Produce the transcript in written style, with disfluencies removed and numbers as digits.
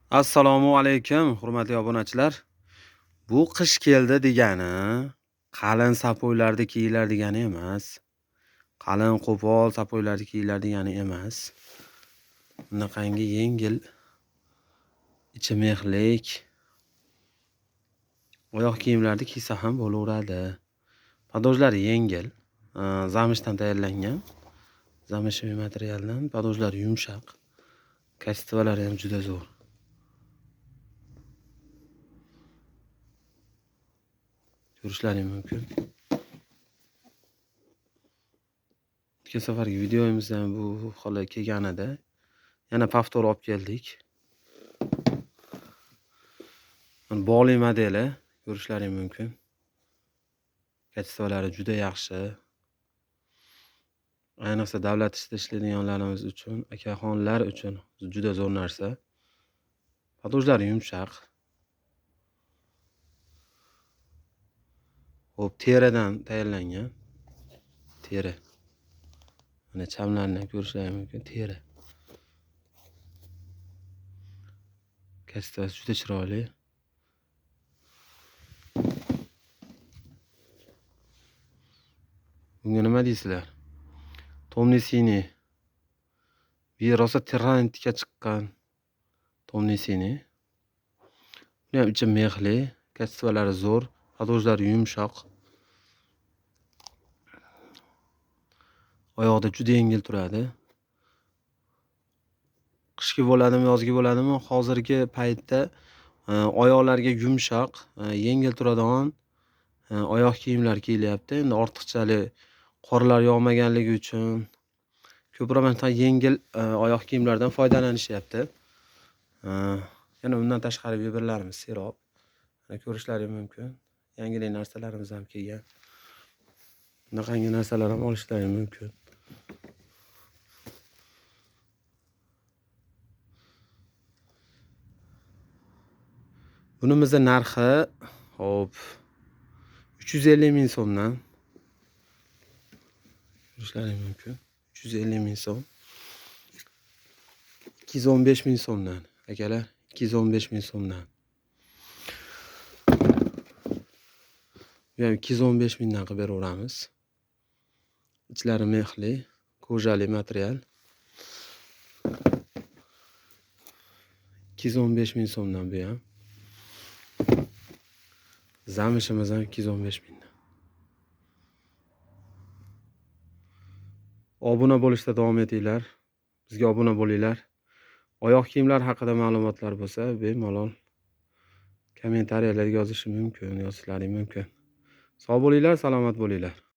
Assalomu alaykum, hurmatli obunachilar. Bu qish keldi degani qalin sapoylarda kiyilar degani emas. Qalin qo'pol sapoylarda kiyilar degani emas. Bunaqangi yengil, ichi mexlik oyoq kiyimlarni kiysa ham bo'laveradi. Podojlari yengil, zamishdan tayyorlangan. Zamishli materialdan, podojlari yumshoq. Kastvalari ham juda zo'r. Ko'rishlaring mumkin. O'tgan safargi videomizda ham bu xili kelganida yana повтор olib keldik. Bog'li modeli ko'rishlaring mumkin. Kastvalari juda yaxshi. Ayniqsa davlat ishida ishlaydiganlarimiz uchun, akaxonlar uchun juda zo'r narsa. Podojlari yumshoq. Xo'p, teridan tayyorlangan. Teri. Mana chamlarni ham ko'rishlaring mumkin, teri. Kastvasi juda chiroyli. Bunga nima deysizlar? Tomnisini. Bir rosa trendga chiqqan Tomnisini. Buni ham ichi mexli, kastvalari zo'r, podojlari yumshoq. Oyoqda juda yengil turadi. Qishki bo'ladimi, yozgi bo'ladimi? Hozirgi paytda oyoqlarga yumshoq, yengil turadigan oyoq kiyimlar kiyilyapti. Endi ortiqchalik qorlar yog'maganligi uchun ko'proq mana yengil oyoq kiyimlardan foydalanishyapti. Yana undan tashqari biberlarimiz serob. Mana ko'rishlaring mumkin. Yangilik narsalarimiz ham kelgan. Bunaqangi narsalar ham olishlaring mumkin. Bunimizni narxi hop 350 ming so'mdan. Ko'rishlaring mumkin. 350 ming so'm. 215 ming so'mdan akalar, 215 ming so'mdan. Bu ham 215 mingdan qilib beraveramiz. Ichlari mexli, kojali material. 215 ming so'mdan bu ham. Zamishimiz ham 215 mingdan. Obuna bo'lishda davom etinglar. Bizga obuna bo'linglar. Oyoq kiyimlar haqida ma'lumotlar bo'lsa, bemalol kommentariyalarga yozishi mumkin, yozishlaring mumkin. Sog' bo'linglar, salomat bo'linglar.